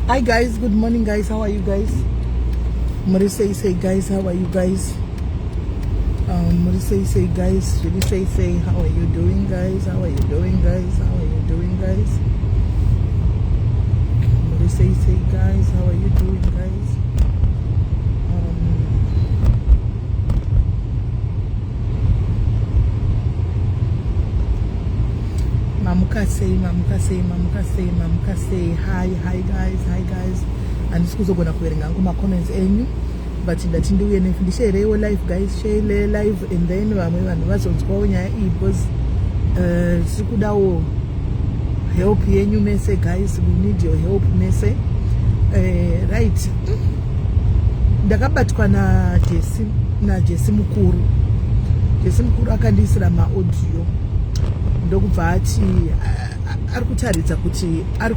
Hi guys, good morning guys. How are you guys? Muri sei sei guys, how are you guys? Muri sei sei guys, Muri sei sei, how are you doing guys? How are you doing guys? How are you doing guys? Muri sei sei guys, how are you doing guys? Mamuka sei, mamuka sei, mamuka sei, mamuka sei. Hi, hi guys, hi guys. Handisi kuzogona kuverenga hangu macomments enyu, but ndati ndiuye ndishareiwo live guys, share live and then vamwe vanhu vazonzwawo nyaya iyi because tiri kudawo help yenyu mese guys. We need your help mese. Right, ndakabatwa naJesi, naJesi mukuru. Jesi mukuru akandiisira maaudio, ndokubva ati ari kutaridza kuti ari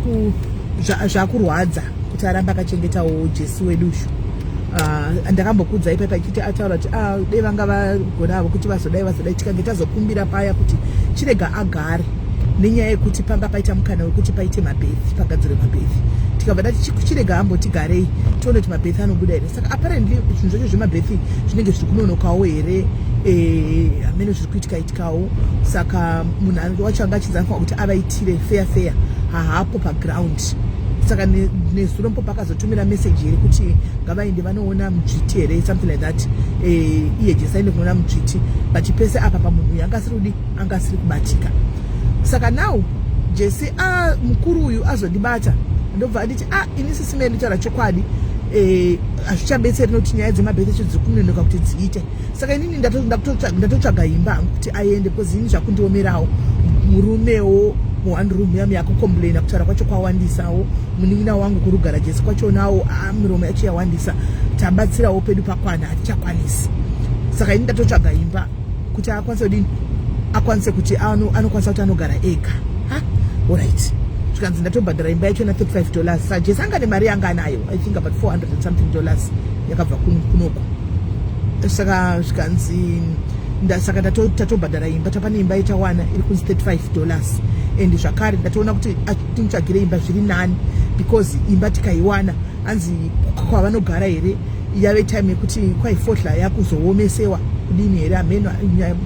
zvakurwadza kuti arambe akachengetawo Jesi wedu ushu. Ndakambokudza ipaipa ichiti ataura kuti ah, dei vanga vagona avo kuti vazodai vazodai, tikange tazokumbira paya kuti chirega agare, nenyaya yekuti panga paita mukana wekuti paite mabirth, pagadzirwe mabirth, tikabva tati chirega ambotigarei tione kuti mabirth anobuda here. Saka apparently zvinhu zvacho zvemabirth zvinenge zviri kunonokawo here, hamene zviri kuitika itikawo. Saka munhu wacho anga achinzi anofanira kuti avaitire fair fair hahapo paground. Saka nezuro mpo pakazotumira message here kuti ngavaende vanoona mudzviti here, something like that. Iye Jesi aende kunoona mudzviti, but pese apa pamunhu uyu anga asiri kudi, anga asiri kubatika. Saka now Jesi mukuru uyu azondibata, ndobva anditi, "Ah, ini sisi mene nditaura chokwadi, hazvichabetseri nokuti nyaya dzemabirth acho dziri kunonoka kuti dziite. Saka inini ndatotsvaga imba hangu kuti aende, because ini zvakundiomerawo. Murumewo muone room yami yakucomplaina, kutaura kwacho kwawandisawo. Munin'ina wangu kurugara Jesi kwachonawo, miromo yacho yawandisa. Tabatsirawo pedu pakwana, hatichakwanisi. Saka ini ndatotsvaga imba kuti akwanise kudini, akwanise kuti anokwanisa kuti anogara ega." Ha, alright. Zvikanzi ndatobhadhara imba yacho na $35. Sa Jesi anga nemari yanga anayo, I think about 400 and something dollars yakabva kunoku. Saka zvikanzi saka tatobhadhara imba, tapane imba itawana iri kunzi $35. And zvakare ndatoona kuti timutsvagire imba zviri nani, because imba tikaiwana, hanzi kwavanogara here yave time yekuti kwaifodya yakuzoomesewa kudini here, hameno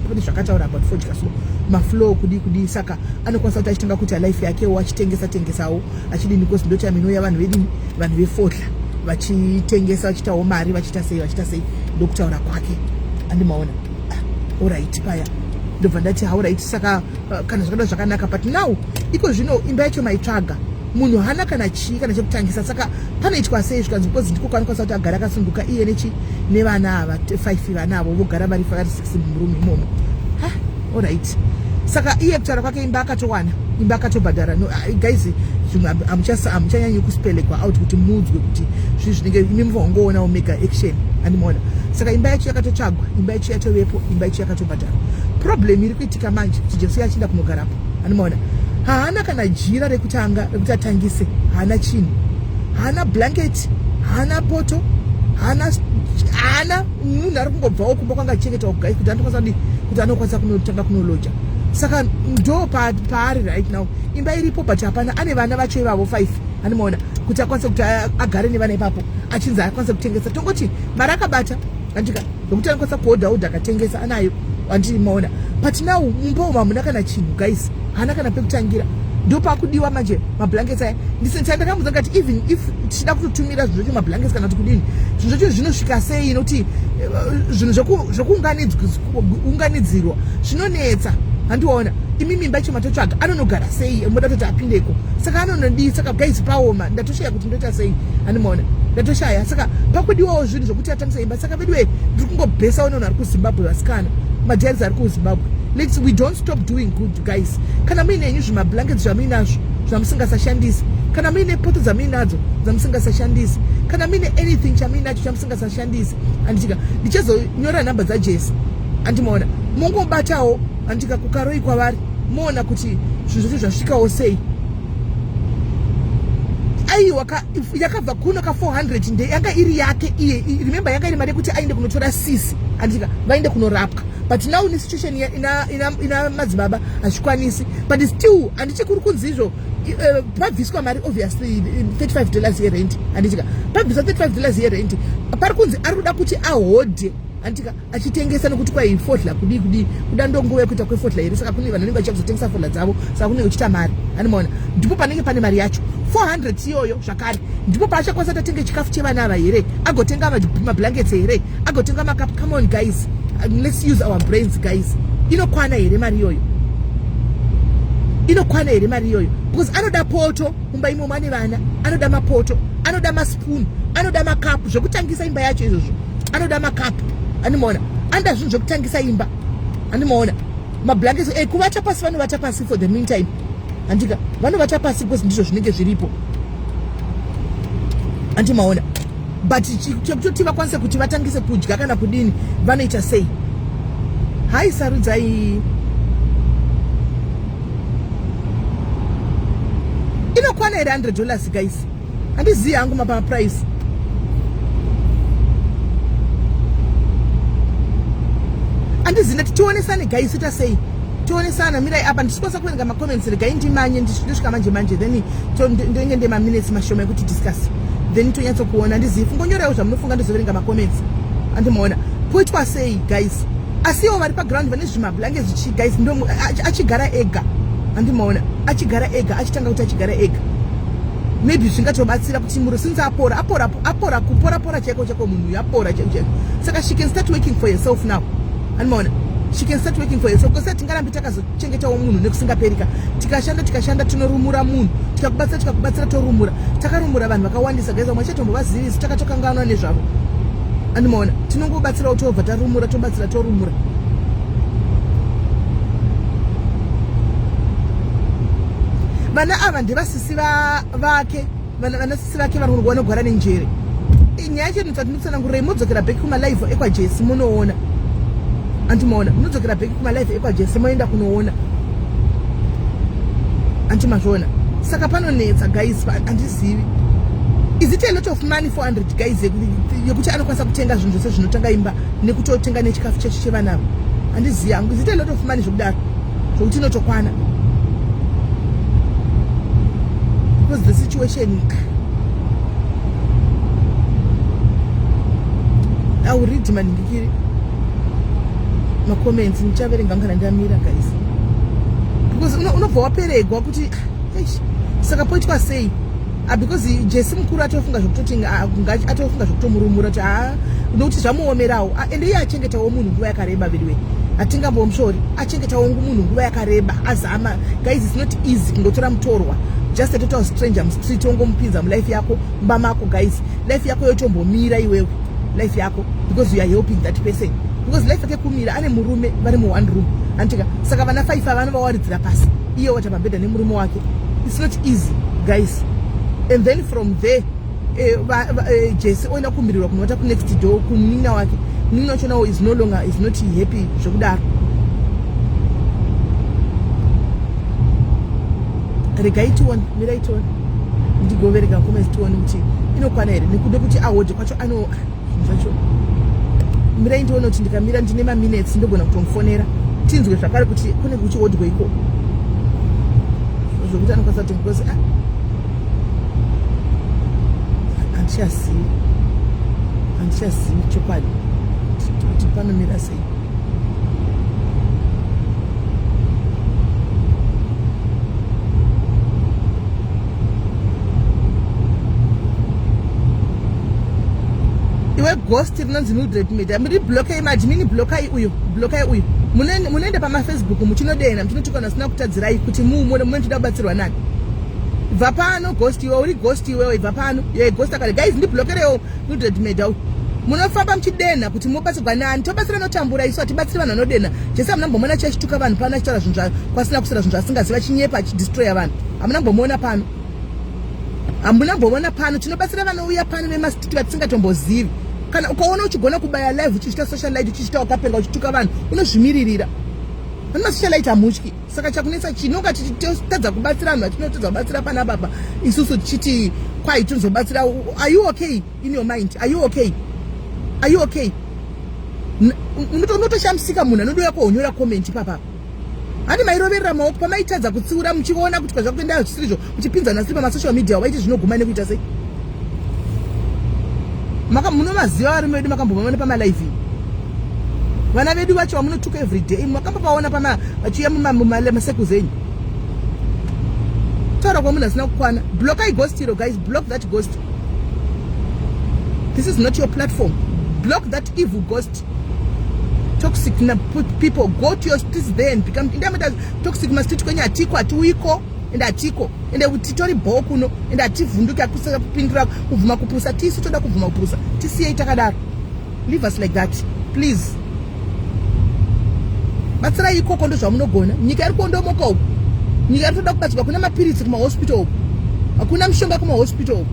pane zvakataura about fodya, so maflow kudii kudii. Saka anokwanisa kuti achitanga kuita life yakewo, achitengesa tengesawo, achidini, because ndo time inouya vanhu vedini, vanhu vefodya, vachitengesa, vachiitawo mari, vachiita sei, vachiita sei, ndokutaura kwake. Andimaona. Ah, alright paya ndobva ndati alright. Saka kana zvakada zvakanaka, but now iko zvino imba yacho maitsvaga, munhu hana kana chii, kana chekutangisa, saka panoitwa sei? Zvikanzi because ndiko kwanokwanisa kuti agare akasununguka iye nechi nevana ava five, vana avo vogara vari six murumu imomo. Ha, alright. Saka iye kutaura kwake imba akatowana, imba akatobhadhara. No, guys, zvimwe hamuchanyanyi kuspelekwa out kuti mudzwe kuti zvinhu zvinenge imi muvangoona mega action. Andimaona. Saka imba yacho yakatotsvagwa, imba yacho yatovepo, imba yacho yakatobhadharwa. Problem iri kuitika manje kuti Jesu yachienda kunogarapo, andimaona, haana kana jira rekutanga rekuti atangise, haana chinhu, haana blanket, haana poto, haana munhu ari kungobvawo kumba kwanga achichengetwa kugai kuti anokwanisa kudii, kuti anokwanisa kunotanga kunoloja. Saka ndo paari right now. Imba iripo, but hapana. Ane vana vacho ivavo five, andimaona, kuti akwanise kuti agare nevana ipapo, achinzi akwanise kutengesa. Tongoti mari akabata, andika nokuti anokwanisa kuhodha hodha, akatengesa anayo, andimaona. But now mumba umu hamuna kana chinhu guys, haana kana pekutangira. Ndopakudiwa manje mablankets aya. Ndakamuudza ngati even if tichida kutotumira zvinhu zvacho, mablankets kana kuti kudini, zvinhu zvacho zvinosvika sei, nokuti zvinhu zvekuunganidzirwa zvinonetsa. Handiona imi mimba yacho matotsvaga, anonogara sei? Moda toti apindeko, saka anonodii? Saka guys, paoma, ndatoshaya kuti ndoita sei. Handimaona, ndatoshaya. Saka pakudiwawo zvinhu zvokuti atangisa imba. Saka veduwe, ndiri kungobhesawo nevanhu vari kuZimbabwe, vasikana, madiaries ari kuZimbabwe. Lets we don't stop doing good guys. Kana muine henyu zvimablankets zvamuinazvo zvamusingasashandisi, kana muine poto dzamuinadzo dzamusingasashandisi, kana muine anything chamuinacho chamusingasashandisi, anditika ndichazonyora nhamba dzaJesi, andimaona, mungobatawo, andika kukaroi kwavari, moona kuti zvinhu zvacho zvasvikawo sei. Aiwa, yakabva kuno ka 400 nde yanga iri yake iye. Remember, yanga iri mari yekuti aende kunotora sisi. Anditika vaende kunorapwa. But now ne situation ina ina ina madzibaba hazvikwanisi. But still handiti kuri kunzi izvo pabviswa mari obviously $35 yerent. Handitika pabviswa $35 yerent. Pari kunzi ari kuda kuti ahodhe anditika achitengesa nekuti kwai fodla kudii kudii kuda ndonguva yekuita kwefodla here saka kune vanhu vanenge vachiya kuzotengesa fodla dzavo saka kunenge uchiita mari animaona ndipo panenge pane mari yacho 400 iyoyo zvakare ndipo paachakwanisa kuti atenge chikafu chevana ava here agotenga mablankets here agotenga makapu. Come on guys, let's use our brains guys. Inokwana here mari iyoyo? Inokwana here mari iyoyo? Because anoda poto mumba imomo, ane vana, anoda mapoto, anoda maspoon, anoda makapu zvekutangisa imba yacho izvozvo, anoda makapu, andimaona, anoda zvinhu zvekutangisa imba, andimaona, mablankets kuvata pasi, vanovata pasi for the meantime, handika vanovata pasi because ndizvo zvinenge zviripo, andimaona. But chekutoti vakwanise kuti vatangise kudya kana kudini, vanoita sei? Hai, sarudzai. Inokwana here $100 guys? Handizivi hangu mapaprice. Handizivi, ndati tionesane guys, ita sei, tionesana. Mirai apa, ndichikwanisa kuverenga macomments. Regai ndimanye, ndosvika manje manje, then ndenge ndemaminutes mashoma ekuti discuss, then tonyatsokuona. Handizivi, fungonyorawo zvamunofunga, ndizoverenga macomments. Andimaona poitwa sei guys? Asiwo vari paground vane zvimablange zvichi guys, ndo achigara ega, andimaona, achigara ega, achitanga kuti achigara ega, maybe zvingatobatsira kuti muro since apora, apora, apora, kupora pora chaiko chaiko, munhu uyu apora chaiko chaiko, saka she can start working for herself now. Andimaona, she can start working for herself because tingarambi takazochengetawo munhu nekusingaperika. Tikashanda, tikashanda, tinorumura munhu, tikakubatsira, tikakubatsira, torumura. Takarumura vanhu vakawandisa guys, vamwe chatombovazivisi, takatokanganwa nezvavo. Andimaona, tinongobatsirawo, tobva tarumura, tobatsira, torumura. Vana ava ndevasisi vake, vanasisi vake vari vanogara nenjere. Nyaya yacho inoita ndinotsanangurira, modzokera back kumalive ekwaJesi munoona. Andimaona, munodzokera back kumalive ekwaJesi, moenda kunoona, andimazviona. Saka panonetsa guys, handizivi. Is it a lot of money, 400 guys, yekuti anokwanisa kutenga zvinhu zvose zvinotanga imba nekutotenga nechikafu checho chevana ava? Handizivi hangu. Is it a lot of money zvokudaro zvokuti inotokwana? Because the situation, I will read maningikiri macomments, ndichaverenga kana ndamira guys, because unobva waperegwa kuti eish, saka poitwa sei? Ah, because Jesi mukuru atofunga zvekutoti atofunga zvekutomurumura kuti haa, nokuti zvamuomerawo. Ah, ende iye achengetawo munhu nguva yakareba vediwe, hatingambomushori, achengetawo munhu nguva yakareba, azama guys. It's not easy kungotora mutorwa, just a total stranger mustreet, wongomupinza mulife yako, mumba mako guys. Life yako yotombomira iwewe, life yako, because you are helping that person, because life yake kumira. Ane murume, vari muone room, anditika. Saka vana five ava vanovawaridzira pasi, iye wata pambedha nemurume wake. It's not easy guys. And then from there Jesi oenda kumirirwa kunovata kunext door kumunin'ina wake. Munin'ina wachonawo is no longer, is not happy zvekudaro. Regai tione, mirai tione, ndigoverenga comments, tione kuti inokwana here nekude kuti ahodhe kwacho ano zvinhu zvacho. Mirai ndione kuti ndikamira, ndine maminutes, ndogona kutomufonera, tinzwe zvakare kuti kune kuchihodwa iko zvokuti anokwanisa kuti, because ah, handichazivi, handichazivi chokwadi kuti panomira sei. Iwe ghost rinonzi Mildred Media, muri blockai madmini, blockai uyo, blockai uyo. Munoenda pamafacebook muchinodena, muchinotuka vasina kutadzirai kuti mumone munotoda kubatsirwa nani. Bva pano ghost iwe, uri ghost iwewe, ibva pano ye ghost akare. Guys, ndiblokerewo Mildred Media uyu. Munofamba muchidena kuti mobatsirwa nani? Tobatsira notambura isu, hatibatsiri vanhu vanodena. Jesi hamuna mbomuona chachituka vanhu pano, achitaura zvinhu kwasina kusira, zvinhu zvasingaziva, achinyepa, achidestroya vanhu. Hamuna mbomuona pano, hamuna mboona pano. Tinobatsira vanouya pano vemastreet vatisingatombozivi. Kana ukaona uchigona kubaya live, uchichita socialite, uchichita wakapenga, uchituka vanhu, unozvimiririra. Vane masocialite hamutyi, saka chakunetsa chinonga tichitadza kubatsira vanhu vatinotadza kubatsira pana baba isusu, tichiti kwai tinozobatsira. Are you okay in your mind? Are you okay? Are you okay? Unotoshamisika munhu anodouya kohonyora comment ipapapa. Handi mairoverera maoko pamaitadza kutsiura muchiona kuti kwazvakuenda zvisirizvo, muchipinza nasiri pamasocial media waiti zvinoguma nekuita sei? Maka munovaziva varume vedu makambovaona pamalive. Vana vedu vacho vamunotuka everyday makambovaona pama vachiuya mumasekuz enyu. Taura kwamunhu asina kukwana. Blockai ghost iro guys, block that ghost. This is not your platform. Block that evil ghost. Toxic people, go to your streets there and become indameta toxic mastreet kwenyu hatiko, hatiuiko ende hatiko ende titori bhoo kuno ende hativhunduki hakusaka kupindura kubvuma kupusa tisu toda kubvuma kupusa tisiyei takadaro. Leave us like that please. Batsirai ikoko ndozvamunogona. Nyika iri kuondomoka uku, nyika iri kutoda kubatsirwa. Kuna mapiritsi kumahospital uku, hakuna mishonga kumahospital uku,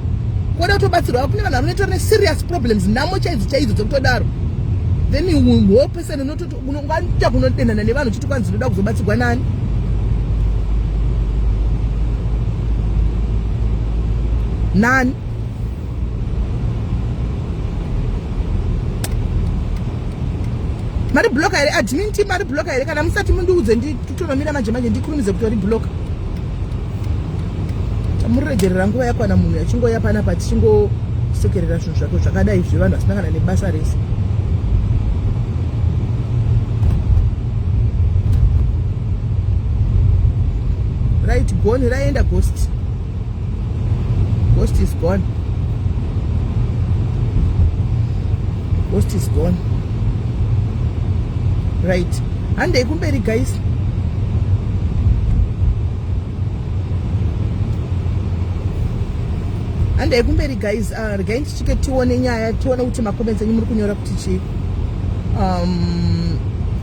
koda kutobatsirwa. Kune vanhu vanotora neserious problems, nhamo chaidzo chaidzo dzekutodaro. Then whole person unongaita kunodenhana nevanhu uchiti kwanzi ndoda kuzobatsirwa nani? Nani? Mari blocker here admin team? Mari blocker here? Kana musati mundiudze nditonomira manje manje ndikurumidze kutori blocker. Tamuregerera nguva yakwana munhu yachingoya panapa tichingosekerera zvinhu zvake zvakadai zvevanhu vasina kana nebasa rese. Right, gone raenda ghost. Ghost is gone. Ghost is gone. Right. Handei kumberi guys. Handei kumberi guys. Regai ndichike tione nyaya, tione kuti macomments enyu muri kunyora kuti chii.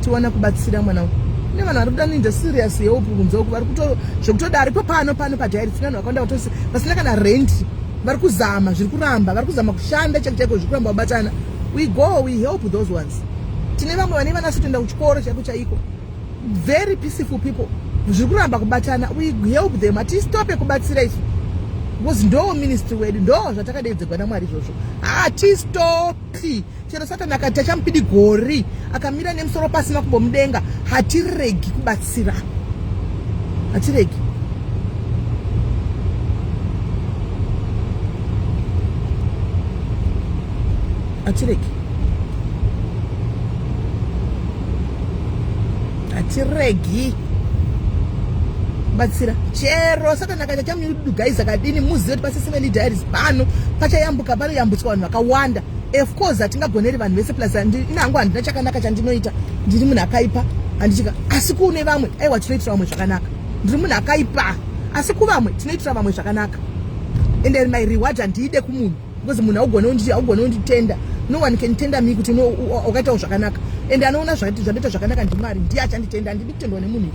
Tione kubatsira mwana. Kune vanhu vari kuda ninja serious help kunze uku, vari kuto zvekutodaro ipo pano pano padiary tine vanhu vakawanda vatosi vasina kana rent, vari kuzama zviri kuramba, vari kuzama kushanda chaiko chaiko zviri kuramba kubatana. We go, we help those ones. Tine vamwe vane vana vasitoenda kuchikoro chaiko chaiko, very peaceful people, zviri kuramba kubatana. We help them. Hatistope kubatsira isu because ndo ministry wedu, ndo zvatakadeedzegwa naMwari izvozvo. Hatistopi. Chero Satani akati achamupidi gori akamira nemusoro pasi makumbo mudenga, hatiregi kubatsira, hatiregi. Hatiregi, hatiregi batsira. Chero Satani akati achamudugaiza kadini, muzive kuti pasisina diaries pano pachayambuka, panoyambutswa vanhu vakawanda. Of course hatingagoneri vanhu vese, plus ina hangu handina chakanaka chandinoita, ndiri munhu akaipa handichika, asi kune vamwe aiwa tinoitira vamwe zvakanaka. Ndiri munhu akaipa asi kuvamwe tinoitira vamwe zvakanaka. And then my reward handiide kumunhu because munhu haugone unditenda. No one can tender me kuti wakaitawo zvakanaka, and anoona zvandoita zvakanaka ndiMwari, ndiye achanditenda. Handidi kutendwa nemunhu,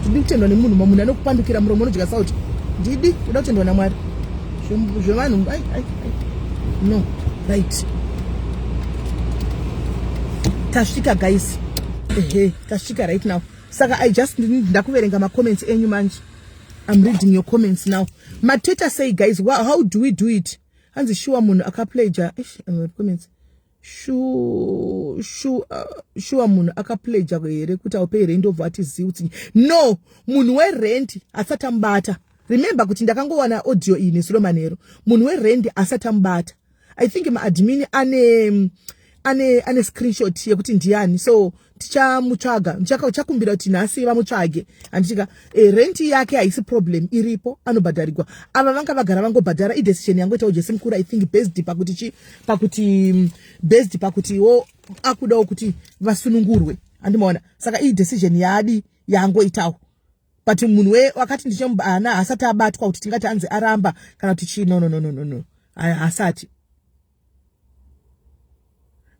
ndidi kutendwa nemunhu. Munhu anokupandukira muromo unodya sauti. Ndidi kuda kutendwa naMwari zvevanhu. Ai ai ai, no. Right, tasvika guys. Ehe, tasvika right now. Saka I just ndakuverenga macomments enyu manje. I'm reading your comments now. Mateta say guys, how do we do it? Hanzi sure munhu akapledger comments shuwa munhu akapledger here kuti aupei rent obva ati ziutsi? No, munhu werent asati amubata. Remember kuti ndakangowana audio iyi nesuro manheru. Munhu werent asati amubata. I think maadmin ane screenshot yekuti ndiani, so tichamutsvaga. Ndichakumbira kuti nhasi vamutsvage handitika. Rent yake haisi problem, iripo, anobhadharigwa. Ava vanga vagara vangobhadhara. Idecision yangoitawo Jesi mukuru, I think based pakuti chi pakuti based pakuti wo akudawo kuti vasunungurwe, handimaona. Saka iyi decision yaadi yaangoitawo, but munhu wakati ndichemubana asati abatwa kuti tingati anzi aramba kana kuti chii. No, no, no, no, no, no, hasati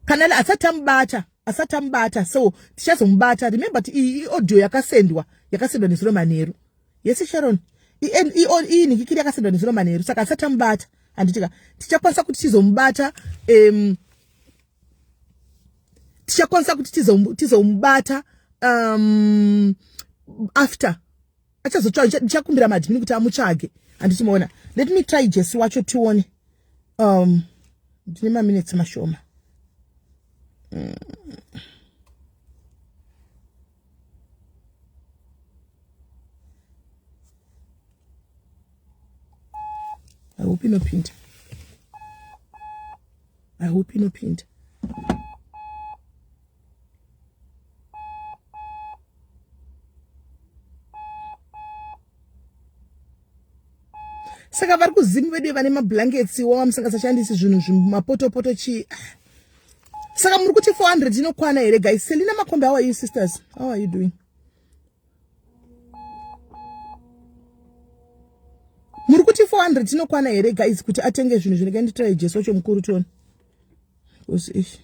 kana asati amubata, asati amubata, so tichazomubata. Remember kuti iyi iaudio yakasendwa nezuro manheru. Yes Sharon, iyi nhikikiri yakasendwa nezuro manheru, saka asati amubata handitika. Tichakwanisa kuti tizomubata, tichakwanisa kuti tizomubata after achazotsvaga. Ndichakumbira maadmin kuti amutsvage, handitimaona. Let me try Jesi wacho tione. Ndine maminutes mashoma. I hope inopinda. I hope inopinda. Saka vari kuzimu vedu vane mablankets wava musingasashandisi zvinhu zvimapotopoto chii. Saka muri kuti 400 inokwana here guys? Selina Makombe, how are you sisters? How are you doing? Muri kuti 400 inokwana here guys kuti atenge zvinhu zvinenge nditrai Jesu wacho mukuru tione. Because ish.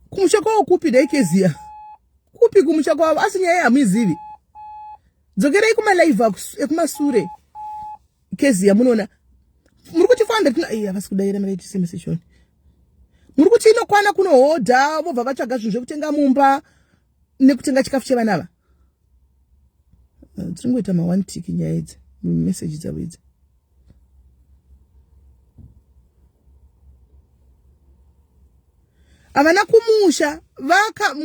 Kumusha kwavo kupi dai keziya kupi kumusha kwavo asi nyaya hamuizivi dzokerei kumalive ekumasure keziya munoona muri kuti 400 ai havasi kudaira mari tisemeseshoni muri kuti inokwana kunohodha vobva vatsvaga zvinhu zvekutenga mumba nekutenga chikafu chevana ava eh, tiringoita ma one tick nyaya idzi meseji dzavo idzi havana kumusha vaka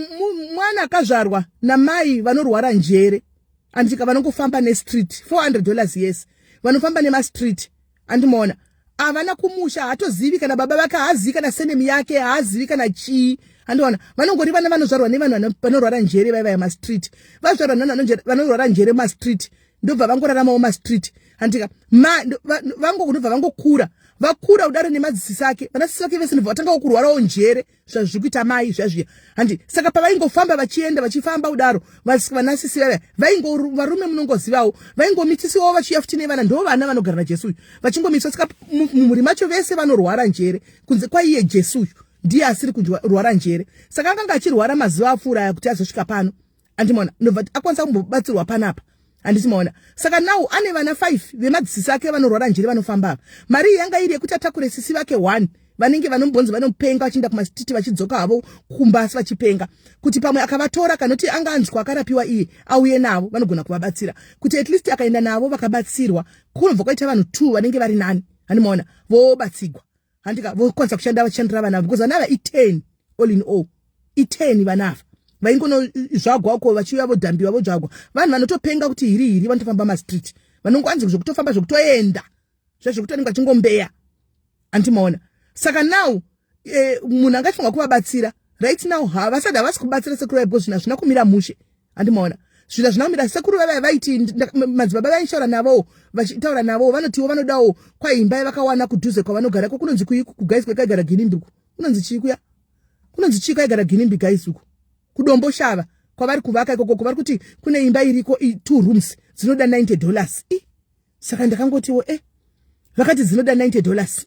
mwana akazvarwa namai vanorwara njere andika vanongofamba nestreet 400 dollars yes vanofamba nemastreet andimoona havana kumusha haatozivi kana baba vake haazivi kana senemu yake haazivi kana chii andiona vanongori vana vanozvarwa nevanhu vanorwara njere vaivaya mastreet vazvarwa nevanhu vanorwara njere mastreet ndobva vangoraramawo mastreet handika vango ndobva vangokura vakura kudaro nemadzisisi ake vanasisi vake vese ndobva vatangawo kurwarawo njere zvazviri kuita mai zviya zviya handi saka pavaingofamba vachienda vachifamba kudaro vanasisi vaya vaingo varume munongozivawo vaingomitisiwawo vachiuya futi nevana ndo vana vanogara najesu uyu vachingomitiswa saka mumhuri macho vese vanorwara njere kunze kwaiye jesu uyu ndiye asiri kurwara njere saka akanga achirwara mazuva apfuura aya kuti azosvika pano andimaona ndobva akwanisa kumbobatsirwa panapa handiti maona saka now ane vana 5 vemadzisisi ake vanorwara njere vanofamba ava mari iyi yanga iri yekuti atakure sisi vake 1 vanenge vanombonzi vanopenga vachienda kumastiti vachidzoka havo kumba asi vachipenga kuti pamwe akavatora kanoti anga anzwa akarapiwa iye auye navo vanogona kuvabatsira kuti at least akaenda navo vakabatsirwa kunobva kwaita vanhu 2 vanenge vari nani handimaona vobatsigwa handika vokwanisa kushanda vachishandira vana ava because vana ava i10 all in all i10 vana ava vaingonozvagwa uko vachiuya vodhambiwa vodzvagwa vanhu vanotopenga kuti hiri hiri vanotofamba mastreet vanongoanzi zvekutofamba zvekutoenda zvezvekuti vanenge vachingombeya andimaona saka now eh, munhu anga achifunga kuvabatsira right now havasati havasi kubatsira sekuru vaya because zvinhu hazvina kumira mushe andimaona zvinhu hazvina kumira sekuru vavaya vaiti madzibaba vaishaura navowo vachitaura navowo vanotiwo vanodawo kwaimba yavakawana kudhuze kwavanogara ko kunonzi kuiku kugaisi kwekaigara ginimbi uku kunonzi chii kuya kunonzi chii kwaigara ginimbi gaisi uku kudomboshava kwavari kuvaka ikokoko vari kuti kune imba iriko two rooms dzinoda 90 dollars i saka ndakangotiwo e eh, vakati dzinoda 90 dollars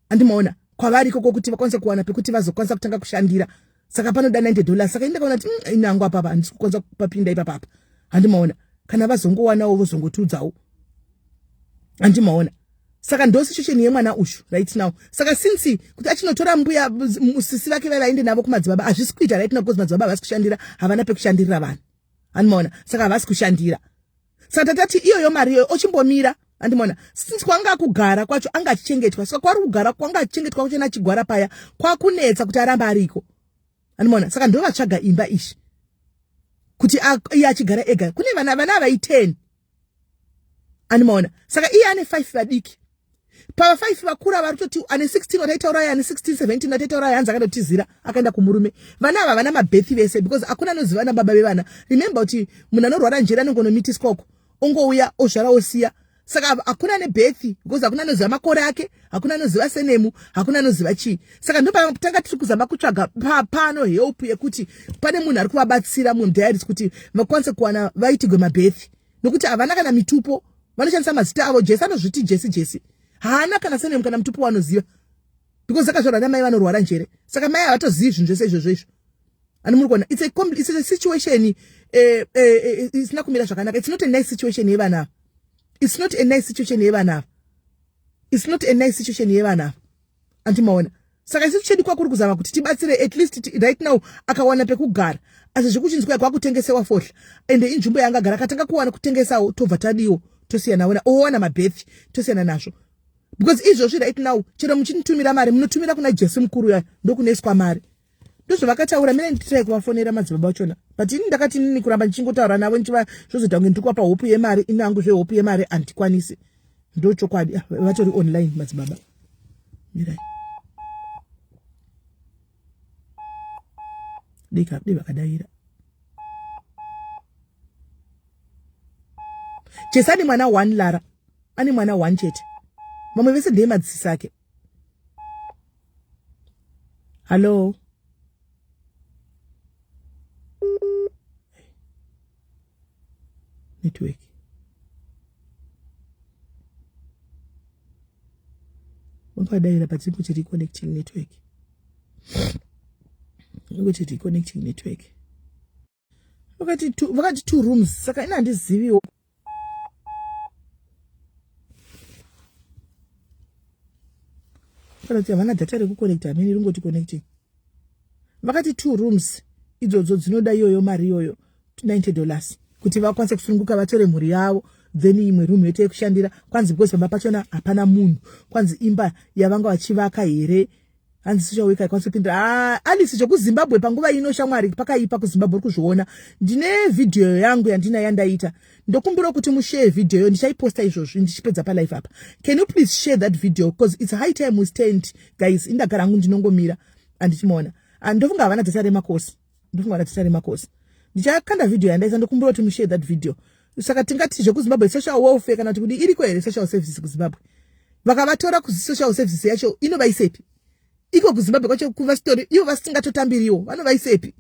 andimaona kwavari ikoko kuti vakwanise kuwana pekuti vazokwanisa kutanga kushandira saka panoda 90 dollars saka indakaona kuti mm, inangu apapa handisi kukwanisa kupapinda ipapapa handimaona kana vazongowanawo vozongotiudzawo handimaona saka ndo situation yemwana uyu right now saka since kuti achinotora mbuya sisi vake vaiva aende navo kumadzibaba hazvisi kuita right now because madzibaba havasi kushandira havana pekushandirira vanhu handimaona saka havasi kushandira saka tatati iyoyo mari iyoyo ochimbomira andimona since kwanga kugara kwacho anga achichengetwa saka kwari kugara kwanga achichengetwa kwacho nachigwara paya kwakunetsa kuti aramba ariko andimona saka ndovatsvaga imba ishi kuti iye achigara ega kune vana vana ava i10 andimaona saka iye ane 5 vadiki pava 5 vakura vari kutoti ane 16 wataitaura aya ane 16 17 wataitaura aya hanzi akatotizira akaenda kumurume vana ava vana mabhethi vese because hakuna anoziva vana baba vevana remember kuti munhu anorwara njere anongonomitiswa uko ongouya ozvara osiya saka hakuna nebhethi because hakuna anoziva makore ake hakuna anoziva senemu hakuna anoziva chii saka ndopatanga tiri kuzama kutsvaga pano help yekuti pane munhu ari kuvabatsira mudiaries kuti vakwanise kuwana vaitigwe mabhethi nokuti havana kana mitupo vanoshandisa mazita avo jesi anozviti jesi jesi haana kana senemu kana mutupo wanoziva because akazvarwa namai vanorwara njere saka mai havatozivi zvinhu zvese izvozvo izvo ani muri kuona it's a, it's a situation eh, eh, eh, isina kumira zvakanaka it's not a nice situation yevana ava it's not a nice situation yevana ava it's not a nice situation yevana ava Andimaona. Saka isu chedu kwakuri kuzama kuti tibatsire at least right now akawana pekugara. Asi zvekuchinzwa kwakutengesewa fohla. Ende inzvimbo yaangagara akatanga kuwana kutengesawo tobva tadiwo tosiyana ona owana mabirth tosiyana nazvo. Because izvozvi right now chero muchinitumira mari munotumira kuna Jesu mukuru ya ndokunoiswa mari. Ndozvavakataura mine nditirai kuvafonera madzibaba vachona. But ini ndakati inini kuramba ndichingotaura navo ndichiva zvozoita kunge ndiri kuvapa hope yemari ini hangu zvehope yemari handikwanisi. Ndochokwadi ah, vatori online madzibaba. Mirai. Dika dei vakadaira. Jesi ane mwana one Lara. Ane mwana one chete. Vamwe vese ndeye madzisisi ake. Hello. Network. Wakadaira but kuti reconnecting network. Kuti reconnecting network. Vakati two rooms saka ina handiziviwo. Kana kuti havana data rekuconnecta hamene ringoti connecting. Vakati two rooms idzodzo dzinoda iyoyo mari iyoyo $90 kuti vakwanise kusununguka vatore mhuri yavo then imwe room yoita yekushandira kwanzi because pamba pachona hapana munhu kwanzi imba yavanga vachivaka here hanzi social worker ikwanisa kupindura ah, Alice zvekuZimbabwe panguva ino shamwari pakaipa kuZimbabwe uri kuzviona ndine vhidhiyo yangu yandina yandaita ndokumbira kuti mushare vhidhiyo yo ndichaiposta izvozvi ndichipedza palife apa can you please share that video because it's high time we stand guys indagara hangu ndinongomira andichimuona ah, ndofunga havana data remakosi ndofunga havana data remakosi ndichakanda vhidhiyo yandaisa ndokumbira kuti mushare that video saka tingati zvekuzimbabwe social welfare kana kuti kudi iriko here social services kuzimbabwe vakavatora kusocial services yacho inovaisepi iko kuzimbabwe kwacho kuvasitori ivo vasingatotambiriwo vanovaisepi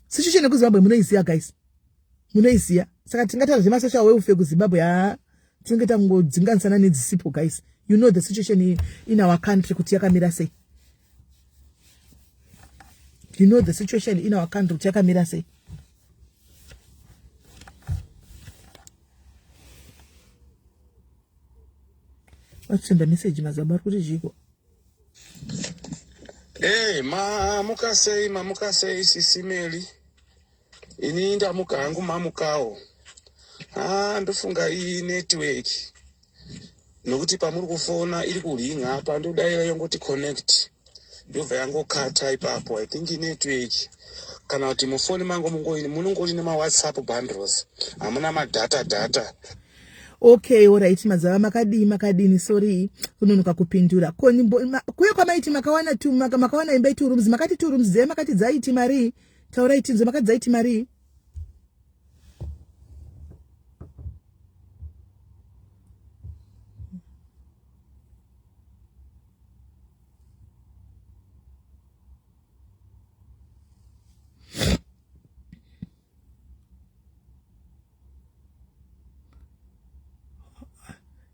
situation yekuzimbabwe munoiziva guys munoiziva saka tingataura zvemasocial welfare kuzimbabwe haa tinenge tangodzinganisana nedzisipo guys you know the situation in, in our country kuti yakamira sei you know the situation in our country kuti yakamira sei Vatusenda message mazaba ari kuti chiko. Hey, mamuka sei mamuka sei sisi Meli. Ini ndamuka hangu mamukawo. Ah, ndofunga iyi network. Nokuti pamuri kufona iri kuringa apa ndodaira yongoti connect. Ndobva yangokata ipapo. I think network. Kana kuti mufoni mangu mungoini munongori nema WhatsApp bundles. Hamuna madata data. Okay, alright mazava makadii makadini sorry kunonoka kupindura. Ko kuya kwamaiti makawana tu makawana imba two rooms makati two rooms dze makati dzaiti mari taurai tinzwe makati dzaiti mari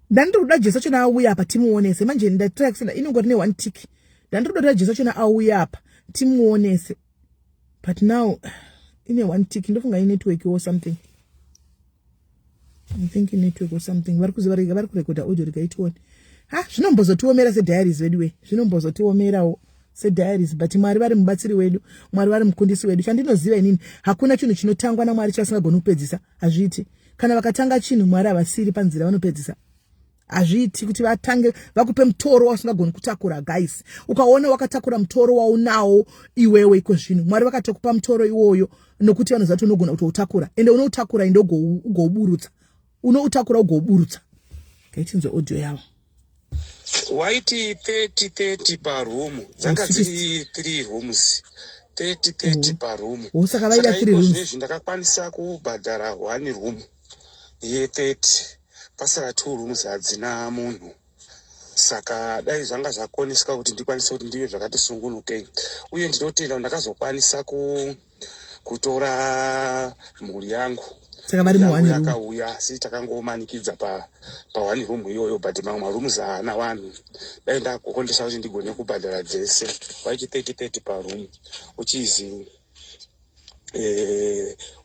Ndandiri kuda Jesu achona auya apa timuonese manje ndatry kusenda inongori ne one tick ndandiri kuda Jesu achona auya apa timuonese but now ine one tick ndofunga inetwork or something I think network or something vari kuziva rega vari kurekodha audio rega itione ha zvinombozotiomera sediaries vedu we zvinombozotiomerawo sediaries but Mwari vari mubatsiri wedu Mwari vari mukundisi wedu chandinoziva inini hakuna chinhu chinotangwa naMwari chasingagoni kupedzisa hazviiti kana vakatanga chinhu Mwari havasiri panzira vanopedzisa hazviiti kuti vatange vakupe mutoro wausingagoni kutakura guys ukaona wakatakura mutoro waunawo iwewe iko zvino Mwari vakatokupa mutoro iwoyo nokuti vanoziva kuti unogona kutoutakura ende unoutakura ende ugouburutsa unoutakura ugouburutsa ngaitinzwe audio yavo waiti 30 30 paroom dzanga dziri 3 rooms 30 30 paroom saka vaida 3 rooms izvi ndakakwanisa kubhadhara 1 room ye 30 pasara 2 rooms hadzina munhu saka dai zvanga zvakoneswa kuti ndikwanise kuti ndive zvakati sungunukei uye ndinotenda ndakazokwanisa kutora mhuri yangu saka vari muone room yakauya asi takangomanikidza pa pa one room iyoyo but mamwe marooms haana vanhu dai ndakukondesa kuti ndigone kubhadhara dzese waiti 30 30 paroom which is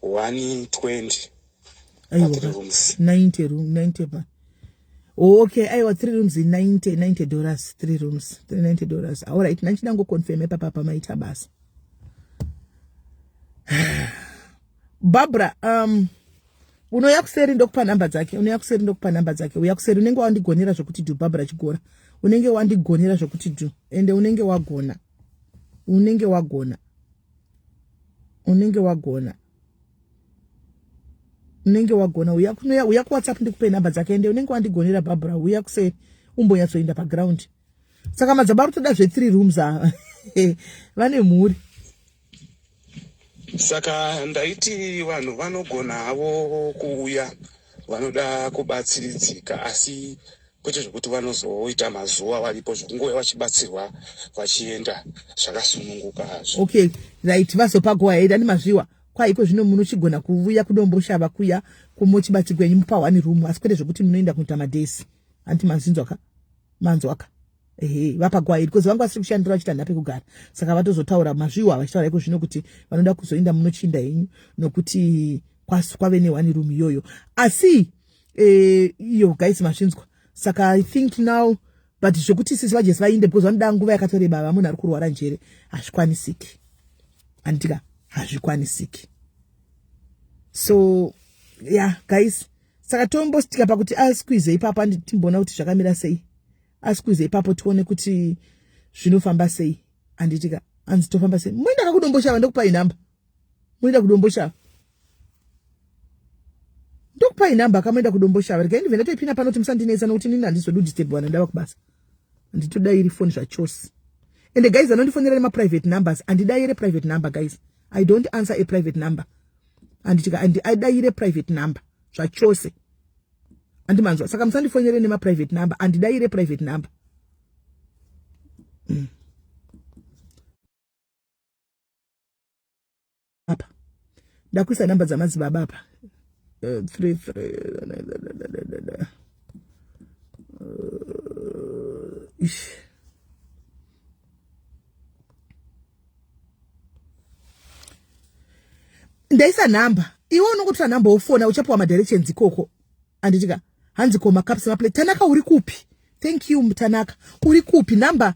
120 aiwa 90 room 90 pa Okay, aiwa, three rooms, 90, $90, three rooms, $390. Alright, nanchida ngoconfirm ipapa pamaita basa. Barbara, unouya kuseri ndokupa nhamba dzake. Unouya kuseri ndokupa nhamba dzake. Uya kuseri, unenge wandigonera zvokuti dhu. Barbara Chigora, unenge wandigonera zvokuti dhu, ende unenge wagona, unenge wagona, unenge wagona, unenge wagona. Uya kunoya, uya kuWhatsApp ndikupe nhamba dzake, ende unenge wandigonera. Barbara, uya kuseri umbonyatsoenda paground. Saka madzaba ari kutoda zve3 rooms ava, vane mhuri. Saka ndaiti vanhu vanogona havo kuuya vanoda kubatsiridzika, asi kwete zvekuti vanozoita mazuva varipo, zvekungouya vachibatsirwa vachienda zvakasununguka hazvo. Okay, right, vazopa go ahead ani mazviwa kwaiko zvino munochigona kuvuya kuDomboshava kuya kumochibatsigwenyu mupa one room, asi kwete zvekuti munoenda kunoita madays. Anti manzinzwaka, manzwaka? Ehe, vapa go ahead because vanga vasiri kushandira vachiita nhape kugara, saka vatozotaura mazviwa vachitaura iko zvino kuti vanoda kuzoenda munochinda henyu nokuti kwave neone room iyoyo. Asi iyo guys, mazvinzwa. Saka I think now, but zvokuti sisi vaJesi vainde because vanoda nguva yakatoreba, va munhu ari kurwara njere, hazvikwanisiki, handitika? Hazvikwanisiki. So yeah guys, saka tombostika pakuti asqueeze ipapo, timboona kuti zvakamira sei. Asqueeze ipapo tione kuti zvinofamba sei, handitika? Hanzi tofamba sei? Muenda kakuDomboshava, ndokupai nhamba. Muenda kuDomboshava, ndokupai nhamba. Kamuenda kuDomboshava, regai ndibve ndatoipina pano kuti musandinetsa, nokuti nini handizodi kudisturbiwa nandava kubasa. Handitodairi foni zvachose. Ende guys, anondifonera nemaprivate numbers, handidayire private number. Guys, I don't answer a private number, handitika? Handidayire private number zvachose, handimanzwa? Saka musandifonere nemaprivate number, handidayire private number. Apa ndakuisa namba dzamadzibaba apa, three three, ish. Ndaisa nhamba, iwe unongotora nhamba wofona, uchapiwa madirections ikoko, handitika? Hanzi ko macups, maplate? Tanaka, uri kupi? Thank you Tanaka, uri kupi? Nhamba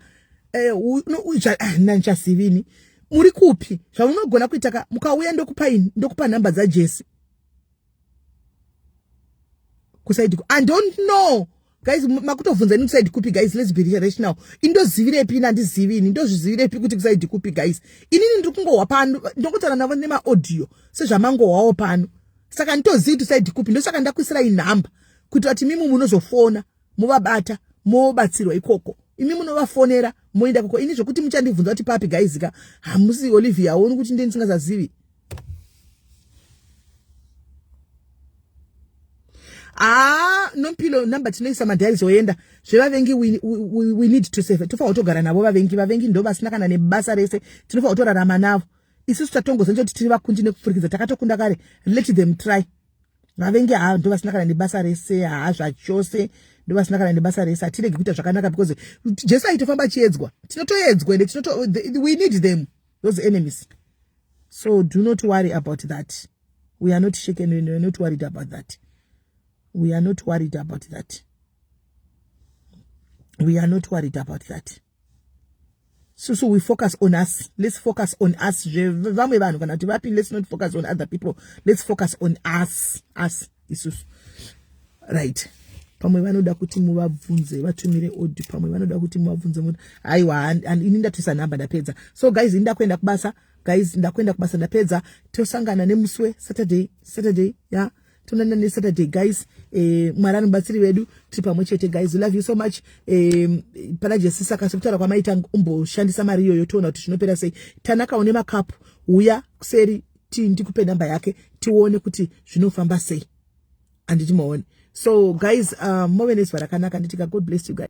nanchasivini, muri kupi? Zvamunogona kuita ka, mukauya ndokupa, ndokupa nhamba dzaJesi kuside. I don't know guys, makutovhunza ini kuside kupi? Guys, let's be rational. Indozivirepi ini? Handizivi ini. Ndozvizivirepi kuti kuside kupi? Guys, inini ndiri kungohwa pano, ndongotaura navo nemaaudio sezvamangohwawo pano, saka nditozivi kuti side kupi. Ndosaka ndakuisirai nhamba kuitira kuti mimi munozofona muvabata, mobatsirwa ikoko. Imi munovafonera moenda ikoko. Ini zvokuti muchandibvunza kuti papi, guys ka, hamusi Olivia, aoni kuti ndini ndisingazazivi. Haa, Nompilo, namba tinoisa madiaries oenda. Zvevavengi, we need to save. Tofanira kutogara navo vavengi. Vavengi ndo vasina kana nebasa rese, tinofanira kutorarama navo. Isusu tatongozenja kuti tiri vakundi nekupfurikidza, takatokunda kare. Let them try. Vavengi haa, ndo vasina kana nebasa rese, haa, zvachose, ndo vasina kana nebasa rese. Hatiregi kuita zvakanaka because Jesu aitofamba achiedzwa. Tinotoedzwa ende tinoto, we need them, those enemies. So do not worry about that. We are not shaken. We are not worried about that. We are not worried about that. We are not worried about that. So we focus on us. Let's focus on us. Vamwe vanhu kana kuti vapi, let's not focus on other people. Let's focus on us, us isusu, right? Pamwe vanoda kuti muvabvunze vatumire audio, pamwe vanoda kuti muvabvunze. Aiwa, ini ndatoisa nhamba, ndapedza. So guys, ini ndakuenda kubasa. Guys, ndakuenda kubasa, ndapedza. Tosangana nemusi weSaturday, Saturday ya, yeah. Tonana neSaturday guys. Mwari anobatsiri vedu, tiri pamwe chete. Guys, love you so much. Pana Jesi, saka sekutaura kwamaita, umboshandisa mari iyoyo, toona kuti zvinopera sei. Tanaka, une makapu, uya kuseri, ndikupe namba yake, tione kuti zvinofamba sei, handiti maone? So guys, move nezuva rakanaka, nditika. God bless you guys.